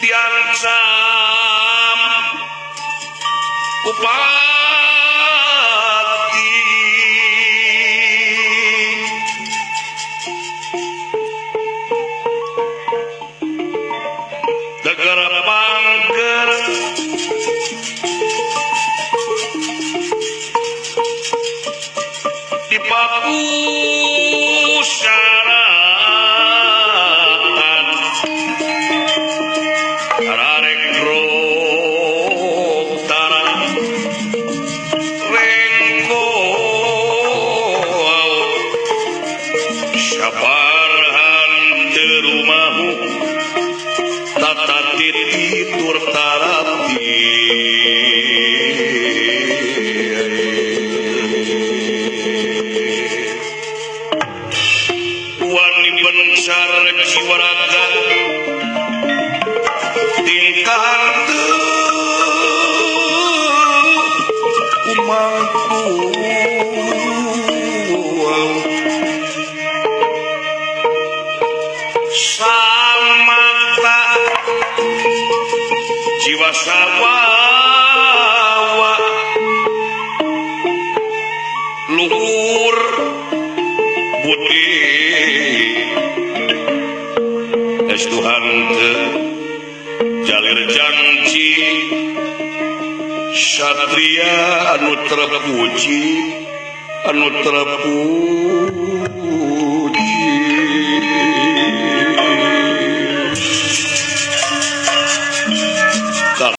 Diancam ku pati. Negara pangker di Pakusaratan ararek rok tarang rengko sabarhan teu rumahu tata titi tur tarapti. Wani bencar jiwa raga tingkah teu kumangku samata jiwa sawawa luhur budi es Tuhan teu jalir janji satria anu terpuji anu terpuji.